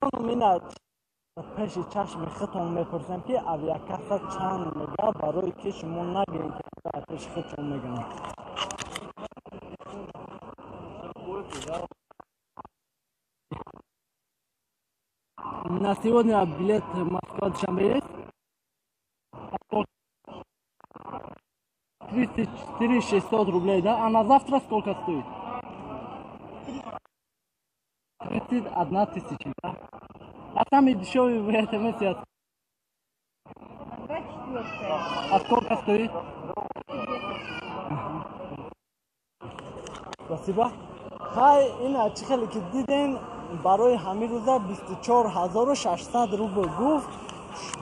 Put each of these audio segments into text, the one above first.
Ина пеши чашми худтон мепурсем, ки авиакасса чанд мега, барое ки шумо нагӯем, ки пеши худшон мегӯянд. На сегодня билет Москва Душанбе есть? 34 600 рублей, да? А на завтра сколько стоит? 31 тысяча, да? А самый дешевый в этом месяце? А сколько стоит? Спасибо. Хай, ина чӣ хеле ки дидем, барои ҳамин рӯза 24 600 рубл гуфт.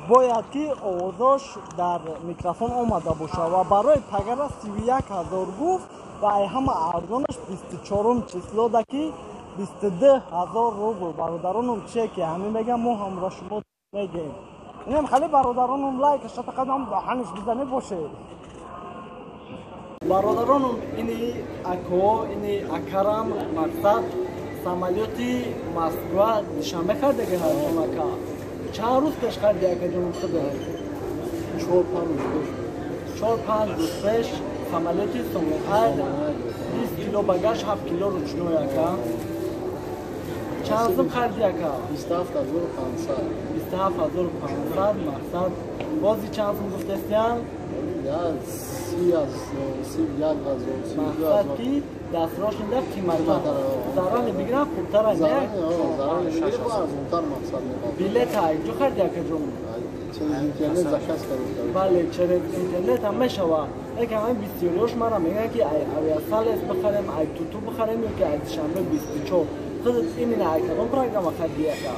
Бояд ки овозош дар микрофон омада бошад. Ва барои пагара 31 000 гуфт ва ай ҳама арзонаш 24-ум числода, ки 22 000 рубл. Бародаронум, чие ки ҳамин мегам, мо ҳамро шумо мегем. Инам хеле, бародаронум, лайк шатақадам даҳаниш бизанед бошед. Бародаронум, ини ако, ини акарам, мақсад, самолёти Москва Душанбе хардаги ҳаҷон. Ака, чанд рӯз пеш харди, акаҷон, худо? 4-5 рӯз пеш. 4-5 рӯз пеш самолёти Сомон Айр, 20 кило багаж, 7 кило ручной. Ака, чанд сум харди, ака? 27 500. 27 500. Мақсад, бози чанд сум гуфтестиян? 31 000. Мақсад, ки дастрашонда қиматтар, зарани бигирам, хубтара. Арзонтар, мақсад. Билета ҷо харди, акаҷон? Через интернет заказ кардем. Бале, через интернет ҳам мешава, лекин ҳамин бисёриёш мара мегӯянд, ки ай Авиасалес бихарем, ай Туту бихарем ё ки ай Душанбе 24. Худат именно ай кадом программа харди, ака?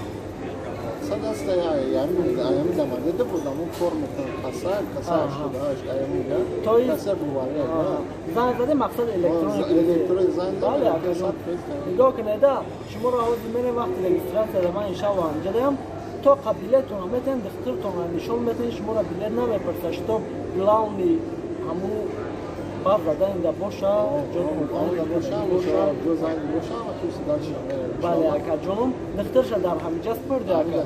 Сад аст, аями дамаде будам, кор мекунам, касса, касса 88 аями касса бувария. Занг заде, мақсад, электроник? Электроник занг. Бале, акаҷон, нигоҳ кунеда, шуморо ҳозир мерем, вақти регистрация ман иншалло анҷа даям, то қа билетона метен, духтуртона нишон метен, шуморо билет намепурса, чтоб главный ҳаму база даинда боша. Бале, акаҷонум, духтурша дар ҳамиҷа спурди, ака?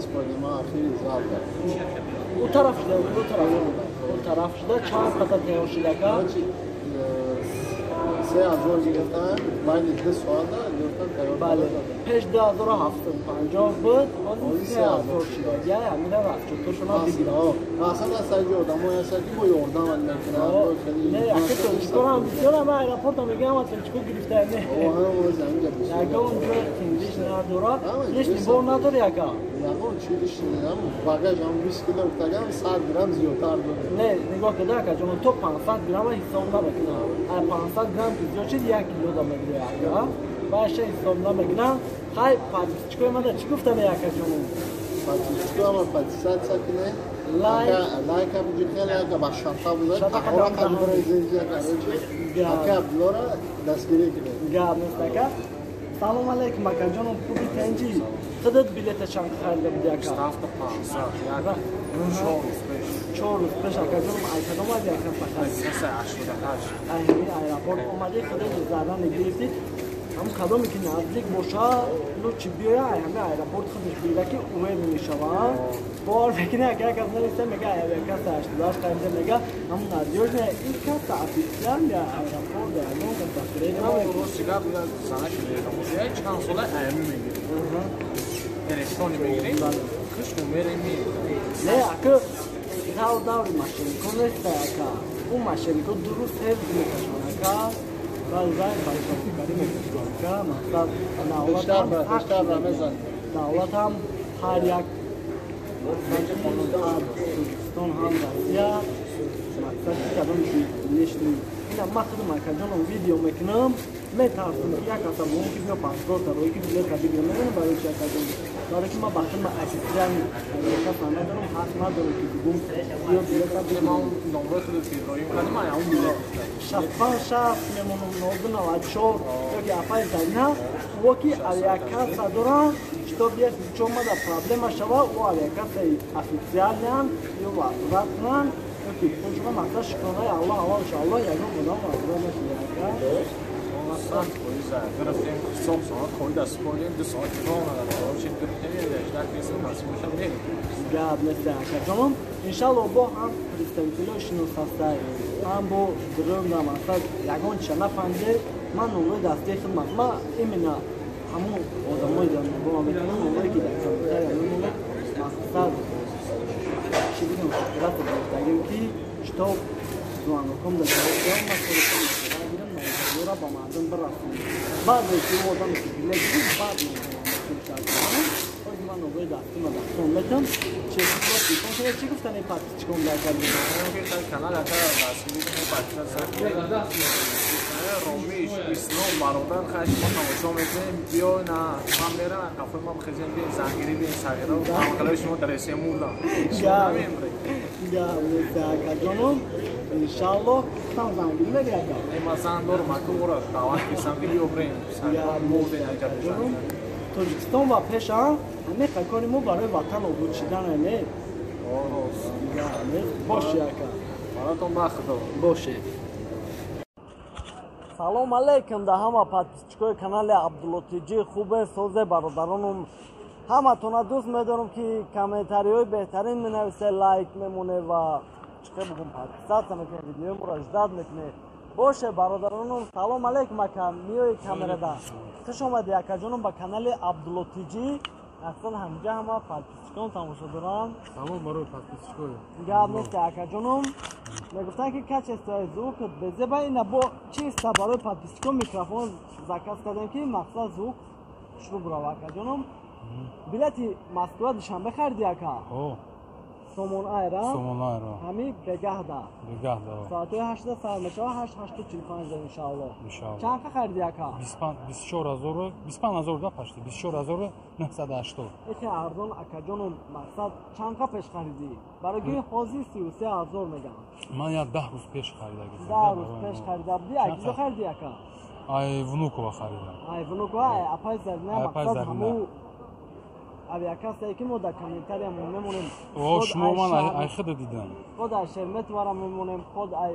У тараф шуда, у тараф, у тараф шуда. Чанд қадар тайёр шуда, ака? 3000 гирифтан, байни 2 соата гирифтан, тайёр. Бале, пеш 2750 буд, ҳозир 3000 шуда. Я ҳамина расчётошона бигирам. Мақсад аст, ҷо одамое ҳастанд, ки бо ёрдам мекунанд. Не, ака, тоҷикорам бисёр ама аэропорта мегӯям, тоҷико гирифта не. Ягон ҷои тиндиш надорад, лишний бор надори, ака? Ягон чи лишний, багаж ҳам 20 кило гуфтагам, 100 грамм зиёдтар дорад. Не, нигоҳ када, акаҷон, то 500 грамма ҳисоб намекунам. А 500 грамм ки зиёд шид, 1 кило да мегирӣ, ака, баша ҳисоб намекунам. Хай, подписчикои мада чӣ гуфтане, акаҷон? Подписчико ама подписаться кунед, лайка буҷихел, ака ба шарта бузад, ака Абдуллора дастгирӣ кунед. Гап нест, ака. Салом алейкум, акаҷоном, хуби, тенҷи? Худат билета чанд харида буди, ака? 4 рӯз пеш. Акаҷоном, ай кадом авиакасса харид? Ай ҳамин аэропорт омадӣ, худат зарране гирифтӣ. Ҳамн кадоме ки наздик боша, лучше биёя, ай ҳамин аэропорт худаш бигира, ки уверен мешаванд. Бовар мекунӣ, ака, як кас нависта, мега, авиакасса 88 харида, мега, ҳамн надёжная ин касса официальная аэропорт, ягон каса фиреб намекунад. Чанд сола аями мегирем, электрони мегирем, хушку мерем. Не, ака, дав даври мошеннико неста, ака. Ӯ мошеннико дуруст ҳифз мекашанд, ака, баъзан фалсафикарӣ мекашанд, ака. Мақсад, давлатам ҳар як Тоҷикистон ҳам Россия, мақсад, кадом лишний. Ина ман худам, акаҷоном, видео мекунам, метарсам, ки як каса мумкин биё, паспорта рӯи ки билета бигирам. Медонам барои чи, акаҷон? Барои ки ман ба худам официальный каса надорам, ҳақ надорам, ки бигум, биё, билета бигирам. Номрои худро ки иброҳим кардим, ай ҳамун билет. 65 60 мемонам, 02 94 ё ки апай Зарина во, ки авиакасса дорам, чтоб если чо мада проблема шава, о авиакассаи официальныян ё возврат кунанд, ё ки пулшума. Мақсад, шукронаи Аллоҳ, аввал иншоаллоҳ, ягон одам возврат нашуда, ака. Мақсад фоиза гирифтем, ҳисоб соат қоида супоридем, 2 соат роҳ надорем. Чӣ гирифтем, 18 кресло насиб бошад мерем. Гап нест, акаҷонам. Иншалло бо ҳам представителҳои шинос ҳастай, ҳам бо дрон мақсад ягон чиза нафаҳмиде, ман номрои дастии хидмат, ман именно ҳамон одамои дар номрома метавонам, номрое ки дар комментария мемонад, мақсад чӣ бигам, шукрата гирифтагим ки чтоб звоноком дар ҷавоб диҳам, ман телефон гирам, номроро ба мардум бирасонам. Баъде ки ӯ одаме ки билет гирифт, баъд номроам ҳозир ман номрои дастима дастон метам. Чӣ чӣ гуфтани подписчиком дар канал ака дастгирӣ подписаться Ромиш Ислом бародар хай шумо тамошо мекунем, биё на ман мерам қафои ман хезем, биён зангирӣ, биён сағира ҳамқалаи шумо дар Россия мурдам. Шумо намемред. Акаҷонум, иншалло там зангирӣ мегирӣ ака? Не, ман зан дорам ака, ӯро даъват кардам ки биё бирем сағира, мурдем аҷаб. Тоҷикистон ва пеша ҳамин кори мо барои ватан обод шидан не? Боши ака. Баротон бахт боше. Салом алейкум да ҳама подписчикои канали Абдулло ТЖ. Хубе, созе, бародаронум, ҳаматона дӯст медорам ки комментариҳои беҳтарин менависе, лайк мемоне ва чӣ бигум, подписаться мекунед, видеои моро ждать мекунед. Боше, бародаронум, салом алейкум ака, миёи камерада. Хуш омадӣ акаҷонум ба канали Абдулло ТЖ. Аслан ҳамҷа ҳама подписчикон тамошо доранд. Салом барои подписчикои. Гап нест акаҷонум. Мегуфтанд ки качествои звук безеба, ина бо чиста барои подписчикон микрофон заказ кардем ки мақсад звук шурӯъ бурава акаҷонум. Билети Москва Душанбе хариди ака? Сомон Айра? Сомон Айра. Ҳами бегаҳда. Бегаҳда. Соатҳои 8 сар мешава, 8:45 иншаалло. Иншаалло. Чанд хариди ака? 24000, 25000 да почти, 24980. Эхе арзон акаҷонум, мақсад чанд пеш хариди? Барои ки ҳозир 33000 мегам. Ман я 10 рӯз пеш харида гирифтам. 10 рӯз пеш харида будӣ, ай куҷо хариди ака? Ай Внуково харидам. Ай Внуково, ай апай Зарина, мақсад ҳаму авиакассае ки мо дар комментариямо мемонем. О, шумо ман ай худа дидам. Худ ай Шерметовара мемонем, худ ай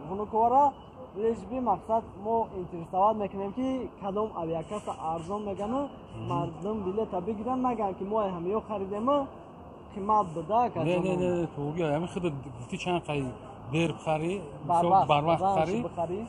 Внуковара. Лишь би мақсад мо интересовать мекунем ки кадом авиакасса арзон мегану мардум билета бигиранд, наган ки мо ай ҳамиё харидему қимат буда. Не, не, не, туги ҳами худа гуфти чанд қай дер бихарӣ, барвақт хари,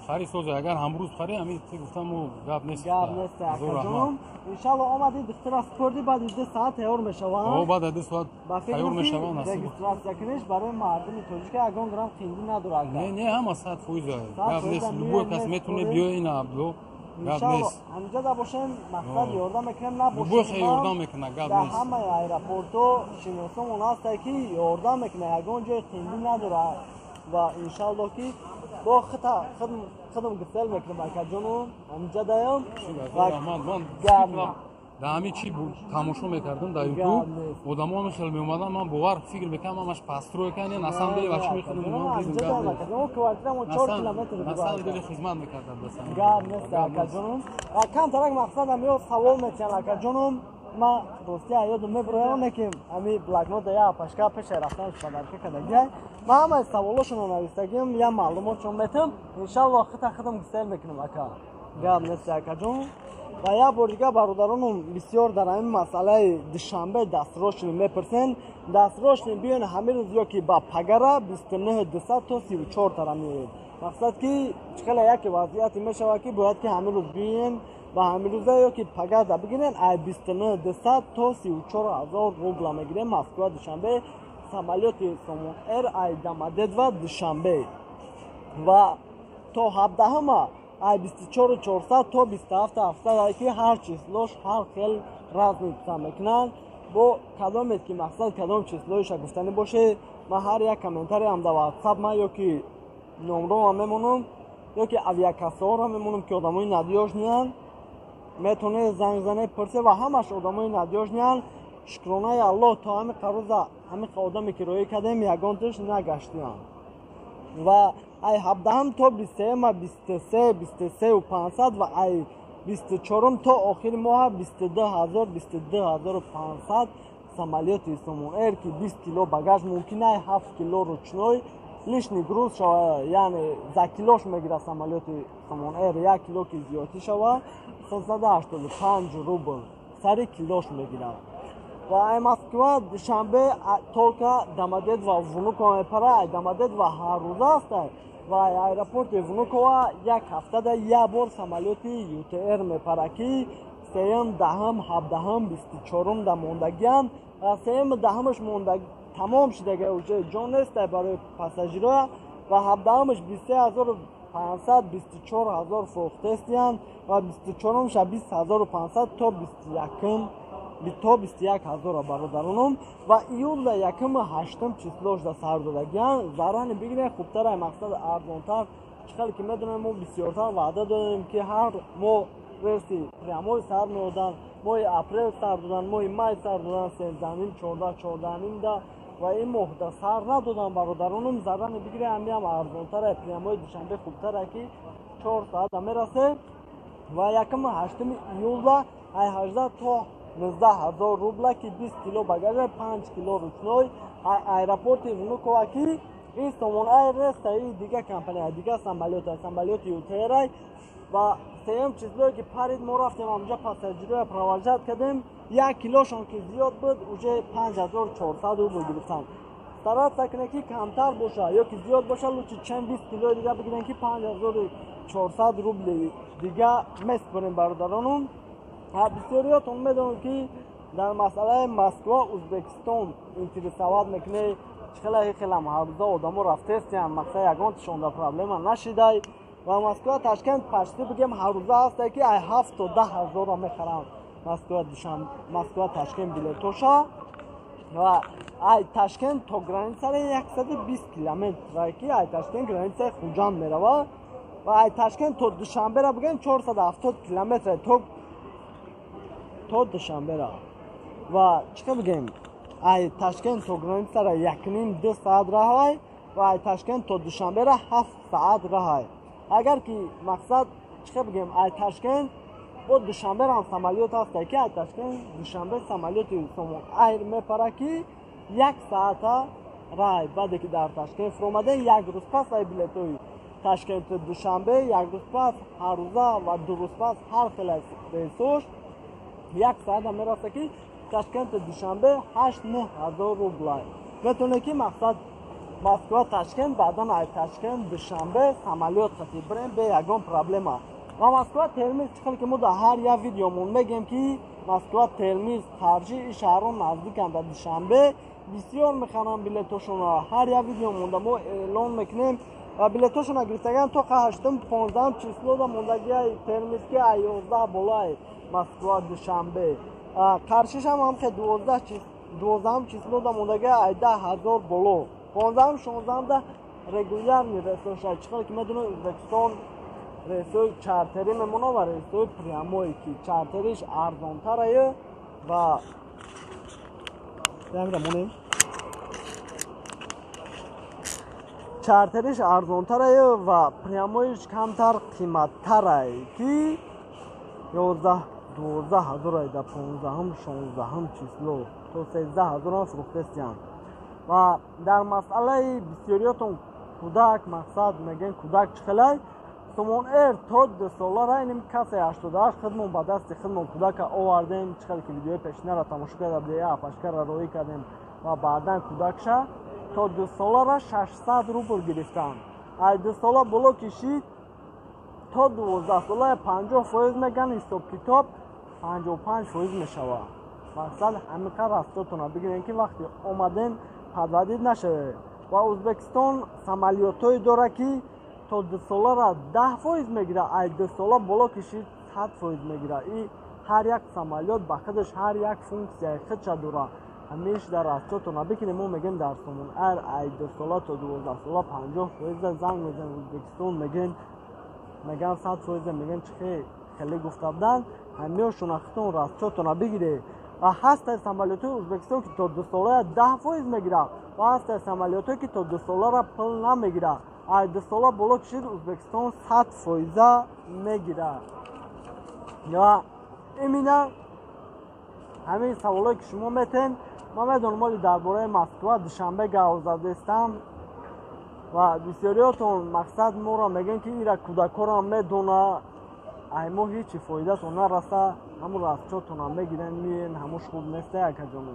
хари соза, агар ҳамрӯз бихарӣ, ҳами ти гуфтам мо гап нест. Гап нест акаҷонум. Иншалло омади духтара спорди, баъди 2 соат тайёр мешаванд. О, баъд 2 соат тайёр мешаванд. Насиб. Регистрация куниш барои мардуми тоҷика ягон грамм қиндӣ надорад. Не, не, ҳама 100%. Гап нест, любой кас метавонад биёй ина Абдулло. Гап нест. Ҳамҷа да бошем, мақсад ёрдам мекунем, набошем. Любой хел ёрдам мекунад, гап нест. Дар ҳамаи аэропортҳо шиносомон ҳастанд ки ёрдам мекунад, ягон ҷои қиндӣ надорад. Ва иншалло ки бо худам гусел мекунам акаҷонум, ҳамҷа даям. Дар ҳами чӣ тамошо мекардам дар Ютуб, одамо ҳами хел меомаданд, ман бовар фикр мекардам ҳамаш постройка не, на самом деле вачи мехӯрдам, дидам гап нест. Квартирамо 4 километр на самом деле хизмат мекардам. Гап нест акаҷонум. Ва камтарак мақсадам ё савол метиҳам акаҷонум. Ман ростӣ ёдам мебироям, не ки ҳами блокнота я пашка пеши рафтан подарка кардагиай. Ман ҳамаи саволошонро навистагим, я маълумотшон метам. Иншалло хита худам гусел мекунам ака. Гап нест акаҷон. Ва як бор дига бародаронум бисёр дар ҳамин масъалаи Душанбе дастрочни мепурсен. Дастрочни биён ҳамин рӯз ё ки ба пагара 29200 то 34 тара меоед. Мақсад ки чӣ хеле яке вазъияте мешавад ки бояд ки ҳамин рӯз биёен ва ҳамин рӯза ё ки пагада бигирен, ай 29200 то 34000 рубла мегирем. Москва Душанбе самолёти Сомон Эйр ай Домодедово Душанбе ва то 17-ма ай 24400 то 27700 ки ҳар числош ҳар хел разница мекунанд. Бо кадомет ки мақсад кадом числоиша гуфтанӣ боше, ман ҳар як комментариям дар ватсап ман ё ки номроам мемонам ё ки авиакассаҳоро мемонам ки одамои надёжниянд, метавонед занг занед пурсе ва ҳамаш одамои надёжниянд. Шукронаи Аллоҳ то ҳамин рӯза ҳамин одаме ки роӣ кардем ягонташ нагаштиянд. Ва ай 17 то 23 23 23500 ва ай 24 то охири моҳ 22000 22500 самолёти Сомон Эйр ки 20 кило багаж мумкин ай 7 кило ручной Лишний груз шава, яъне за килош мегира самолёти Сомон Эйр, як кило ки зиёдтӣ шава, 385 рубл сари килош мегирад. Ва ай Москва Душанбе только Домодедово Внуково мепара, ай Домодедово ҳар рӯза аст, ва ай аэропорти Внуково як ҳафтада як бор самолёти ЮТР мепара, ки сеюм, даҳум, ҳабдаҳум, 24-ум да мондагианд, ва сеюм даҳумаш монда тамом шудага, уже ҷо нест барои пассажироя, ва ҳабдаҳумаш 23500, 24000 фурӯхтестиянд, ва 24-умша 20500 то 21-м, то 21000 бародаронум. Ва июлда якуму ҳаштум числош да сар додагиянд. Зарани бигирен, хубтар, ай мақсад арзонтар. Чӣ хеле ки медонем, мо бисёртар ваъда додем, ки ҳар моҳ рейси прямой сар медоданд. Моҳи апрел сар доданд, моҳи май сар доданд, 13ним, 14, 14ним да, ва ин моҳ да сар надоданд, бародаронум. Зарани бигире, ҳамиам арзонтар, прямой Душанбе хубтар, ки 4 соата мерасе. Ва якуму ҳаштуми июлда ай 18 то 19 000 рубла, ки 20 кило багажа, 5 кило ручной, аэропорти Внуково, ки ин Сомон Айр нест, и дига компания, дига самолёт, самолёти ЮТР. Ва сеюм числое ки парид, мо рафтем ҳамҷа, пассажироя провожать кардем, як килошон ки зиёд буд, уже 5400 рубл гирифтанд. Стараться кунед, ки камтар боша ё ки зиёд боша, лучше чем 20 килои дига бигирем, ки 5400 рубли дига меспорем, бародаронум. Бисёриётон медонам, ки дар масъалаи Москва Ӯзбекистон интересовать мекунед, чӣ хела хелам ҳаррӯза одамо рафтестиянд, мақсад ягонташонда проблема нашидай. Ва Москва Ташкент почти бигем ҳаррӯза ҳасте, ки ай 7 то 10 ҳазорро мехаранд Москва Душан, Москва Ташкент билетоша. Ва ай Ташкент то границаре 120 километр, ки ай Ташкент границаи Хуҷанд мерава, ва ай Ташкент то Душанбера бигем 470 километр то Душанбера. Ва чӣ хел бигем, ай Ташкент то границара якним ду соат раҳай, ва ай Ташкент то Душанбера 7 саат раҳай. Агар ки мақсад, чӣ хел бигем, ай Ташкент бо Душанберам самолёт ҳаста, ки ай Ташкент Душанбе самолёти Сомон Айр мепара, ки як саата рай. Баъде ки дар Ташкент фуромадем, як рӯз пас ай билетҳои Ташкенту Душанбе як рӯз пас ҳаррӯза ва 2 рӯз пас ҳар хел рейсош як саата мераса, ки Ташкенту Душанбе 8-9 ҳазор рублай. Метавонед, ки мақсад Москва Ташкент, баъдан ай Ташкент Душанбе самолёт қати бирем бе ягон проблема. Ва Москва Термиз, чӣ хеле ки мо дар ҳар як видеомон мегем, ки Москва Термиз, Қарши, ин шаҳрҳо наздиканд дар Душанбе, бисёр мехаранд билетошонро. Ҳар як видеомонда мо эълон мекунем, ва билетошонро гирифтаган то ҳаштум, 15-ум числода мондагиай Термиз, ки ай 11 болои Москва Душанбе. Қаршишам ҳамхе 12-ум числода мондагиай ай 10 000 боло, 15-ум, 16-умда регулярный рейсоша. Чӣ хеле ки медонед, Ӯзбекистон рейсҳои чартерӣ мемонад ва рейсҳои прямой, ки чартериш арзонтарае. Ва монем, чартериш арзонтарае ва прямойиш камтар қиматтарае, ки 11, 12 ҳазорае дар 15-ум, 16-ум число, то 13 ҳазорам фурӯхтестиянд. Ва дар масъалаи бисёриётон кӯдак, мақсад мегӯем, кӯдак чӣ хелай, Сомон Эйр то 2 солара иним касе 88 хидмон ба дасти хидмон кӯдака овардем. Чӣ хеле ки видеои пешинара тамошо карда будем, апашкара роҳӣ кардем, ва баъдан кӯдакша то 2 солара 600 рубл гирифтанд. Ай 2 сола боло кишид, то 12 сола 50% меган, ҳисоб-китоб 55% мешавад. Мақсад ҳамиқа рафтотона бигирем, ки вақте омадем, подводить нашавед. Ва Ӯзбекистон самолётҳое дорад, ки то 2 солара 10% мегирад, ай 2 сола боло кишид, 100% мегирад. И ҳар як самолёт ба худаш ҳар як функсияи худша дорад. Ҳамеш дар рафтотона бикунем. Мо мегӯем, дар Сомон Айр ай 2 сола то 12 сола 50%. Занг мезанем Ӯзбекистон, мегӯем, мегӯям 100%, мегӯем, чӣ хеле гуфта буданд. Ҳамиёшона худтон расчётона бигиред. Ва ҳастанд самолётҳои Ӯзбекистон, ки то 2 солая 10% мегирад, ва ҳастанд самолётҳое, ки то 2 солара пул намегирад. Ай 2 сола боло кишид, Ӯзбекистон 100% мегирад. Ва имина ҳамин саволое, ки шумо метен, ман медонам, оли дар бораи Москва Душанбе гап задестам. Ва бисёриётон мақсад моро мегӯянд, ки ира кӯдакҳоро медона, ай мо ҳечи фоидатон нараса, ҳамун расчётона мегирен, миен, ҳамуш хуб неста, акаҷону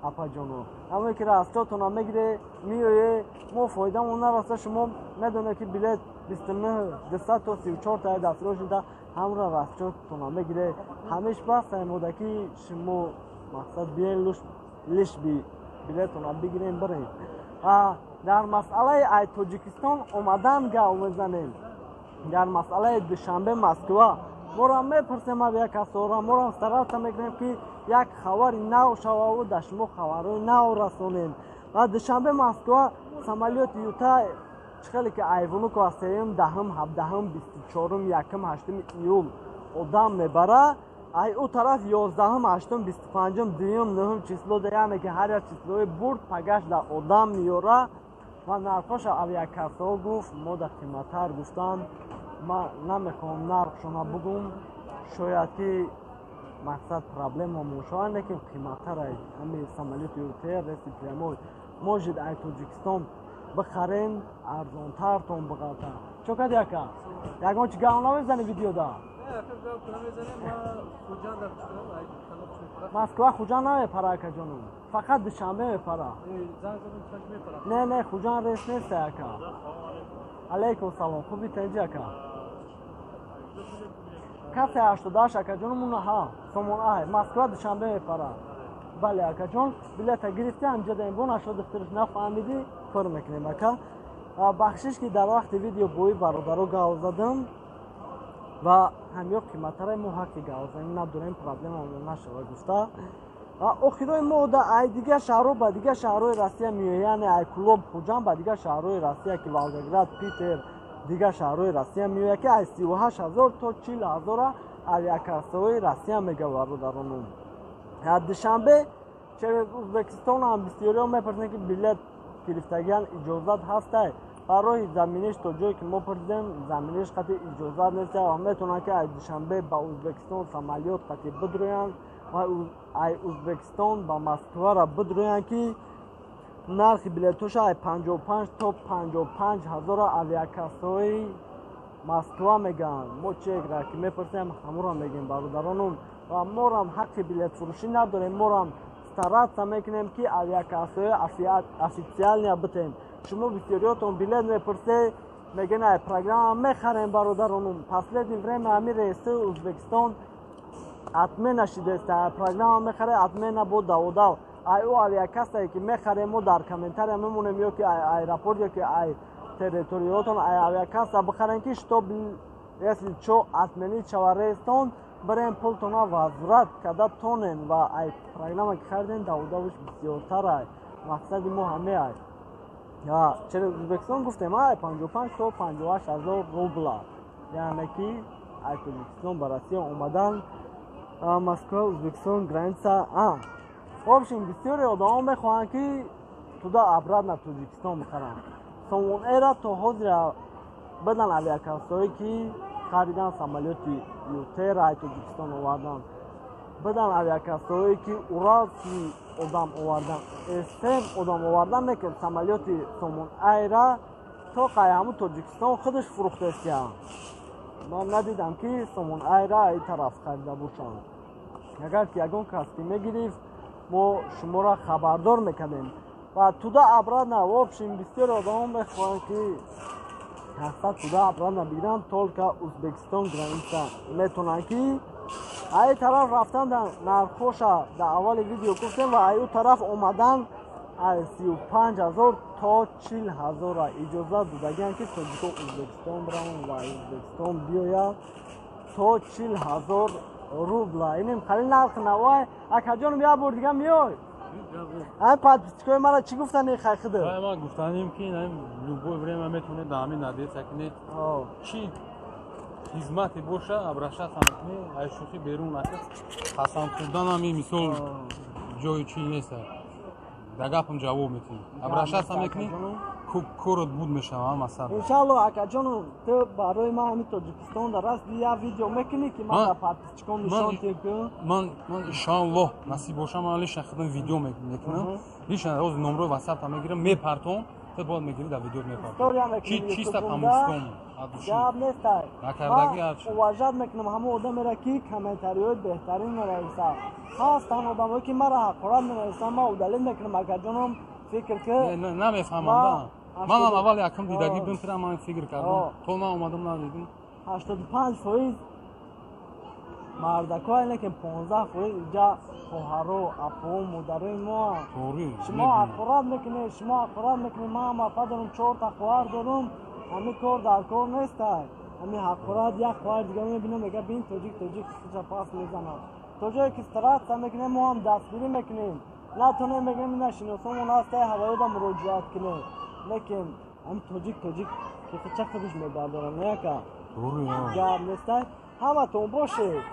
апаҷону. Ҳамое ки расчётона мегире, меое, мо фоидамон нараса. Шумо медонед, ки билет 29 200 то 34 таи дастрой шуда, ҳамра расчётона мегире, ҳамеш бас аймода, ки шумо мақсад биен, лиш би билетона бигирем, бирем. Дар масъалаи ай Тоҷикистон омадан гав мезанем. Дар масъалаи Душанбе Москва моро мепурсем, авиакассора моро стараться мекунем, ки як хабари нав шававу дар шумо хабарҳои нав расонем. Ва Душанбе Москва самолёти Юта чӣ хеле ки айвунуко аз 3-юм, 10-ум, 17-ум, 24-ум, 1-ум, 8-уми июл одам мебара, ай ӯ тараф 11-ум, 8-ум, 25-ум, 2-юм, 9-ум число да, яъне ки ҳар як числои бурд пагаш да одам меёра. Ва нархоша авиакассаҳо гуфт, мо да қиматтар гуфтанд. Ман намехоҳам нархшона бугум, шояд ки мақсад проблема шавад, лекин қиматтар ай ҳами самолёти ЮТр рейси прямой. Может, ай Тоҷикистон бихарен, арзонтартон биғалта. Чо кади, ака? Ягон чи гав намезани видеода? Москва Хуҷанд намепара, акаҷонум, фақат Душанбе мепара. Не, не, Хуҷанд рейс нест, ака. Алейкум салом, хуби, тенҷи, ака? Касе 88, акаҷонум, уна ҳа Сомон Ай Москва Душанбе мепара. Бале, акаҷон, билета гирифти, ҳамҷа дембон 84 нафаҳмидӣ, пур мекунем, ака. Бахшиш, ки дар вақти видео бои бародаро гав задам ва ҳамё қиматтаре, мо ҳаққи гавзанӣ надорем, проблема нашава гуфта. Охирои мо да ай дигар шаҳрҳо ба дигар шаҳрҳои Россия меояд, яъне ай Кӯлоб, Хуҷанд ба дигар шаҳрҳои Россия, ки Волгоград, Питер, дигар шаҳрҳои Россия меояд, ки аз 38 000 то 40 000-а авиакассаҳои Россия мега, бародаронум. Душанбе через Узбекистон ҳам бисёриҳо мепурсанд, ки билет гирифтагиан иҷозат ҳастай. Барои заминиш, то ҷое ки мо пурсидем, заминиш қати иҷозат нест ва метавонанд, ки аз Душанбе ба Узбекистон самолёт қати бидроянд ва ай Узбекистон ба Москвара бидроянд, ки нархи билетоша ай 55 то 55 ҳазора авиакассаҳои Москва мегӯянд. Мо чекра ки мепурсем, ҳамуро мегӯем, бародаронум. Ва морам ҳаққи билетфурӯшӣ надорем, морам стараться мекунем, ки авиакассаҳои официальный битем. Шумо бисёриётон билет мепурсе, мегӯен, ай программа мехарем. Бародаронум, последнее время ҳами рейсҳои Узбекистон отмена шидест. Программа мехаре, отмена бо даводав. Ай ӯ авиакассае ки мехарем, мо дар комментария мемонем, ё ки ай аэропорт, ё ки ай территориётон ай авиакасса бихарем, ки чтоб если чо отменить шава рейстон, бирем пултона возврат карда тонем. Ва ай программа ки харидем, даводавш бисёртар ай. Мақсади мо ҳаме ай. Через Узбекистон гуфтем, ай 55 то 58 ҳазор рубла, яъне ки ай Тоҷикистон ба Россия омадан, Москва Узбекистон граница. В общем, бисёре одамо мехоҳанд, ки туда обратно Тоҷикистон бихаранд. Сомон Эра то ҳозира бидан авиакассое ки харидан самолёти Ютера, ай Тоҷикистон овардан, бидан авиакассое ки Уралский одам овардан, СМ одам овардан, лекин самолёти Сомон Айра то қай ҳамун Тоҷикистон худаш фурӯхтестиян. Ман надидам, ки Сомон Айра ай тараф харида бошанд. Агар ки ягон кас ки мегирифт, мо шуморо хабардор мекардем. Ва туда обратно, в общем, бисёр одамо мехоҳанд, ки ҳақсад туда обратно бигиранд, только Узбекистон граница метавонанд, ки ай тараф рафтан нархоша дар аввали видео гуфтем. Ва ай ӯ тараф омадан аз 35 000 то 40 000-а иҷозат додагианд, ки тоҷико Узбекистон бираванд ва Узбекистон биёяд, то 40 000 рубла. Инем хали нарх навай. Акаҷонум, як бор дига меёй. Ай подписчикои мара чӣ гуфтани хайхида? Ман гуфтанем, ки любое время метавонед дар ҳамин адреса кунед, чӣ хизмате боша, обращаться мекунед. Ай шӯхӣ берун накард, қасам хӯрданам ин мисол ҷои чӣ нест, да гапам ҷавоб метиҳӣ, обращаться мекунӣ, корот буд мешава масалан. Иншалло, акаҷону, ту барои ман ҳамин Тоҷикистон дар раст як видео мекунӣ, ки ман ба подписчикон нишон тиҳам. Ман иншоаллоҳ, насиб боша, ман лично худам видео мекунам, лично ҳозир номрои ватсапта мегирам, мепартом. Ту бояд мегирӣ, дар видео мепартӣ. История мекунем. Чи чисто Ютуб по-мужскому, от души. Гап нестай. Накардагӣ Ман ҳарчи. уважать мекунам ҳама одамеро, ки комментариҳои беҳтарин менависад. Ҳастанд одамое, ки мара ҳақорат менависанд, ман удалить мекунам, акаҷоном, фикр ки Не, не, намефаҳмам да. Манам аввал якум дидагӣ бим тира, ман фикр кардам, то ман омадам, надидим. 85% мардакое, лекин 15% иҷа хоҳаро, апо, модарои мо. Тоғри. Шумо ҳақорат мекунед, шумо ҳақорат мекунед. Ман ҳам апа дорум, чорта хоҳар дорум. Ҳамин кор дар кор нестай, ҳамин ҳақорат. Як хоҳар дига мебинам, мега: «Бин, тоҷик, тоҷик хиша пас мезанад». То ҷое ки стараться мекунем, мо ҳам дастгирӣ мекунем. Натонем, мегӯем: «Ина шиносомон ҳастай, ҳавоёда муроҷиат кунем». Лекин ҳамин тоҷик, тоҷик ки хича худаш мебардорад, не, ака? Тоғри. Гап нестай, ҳаматон бошед.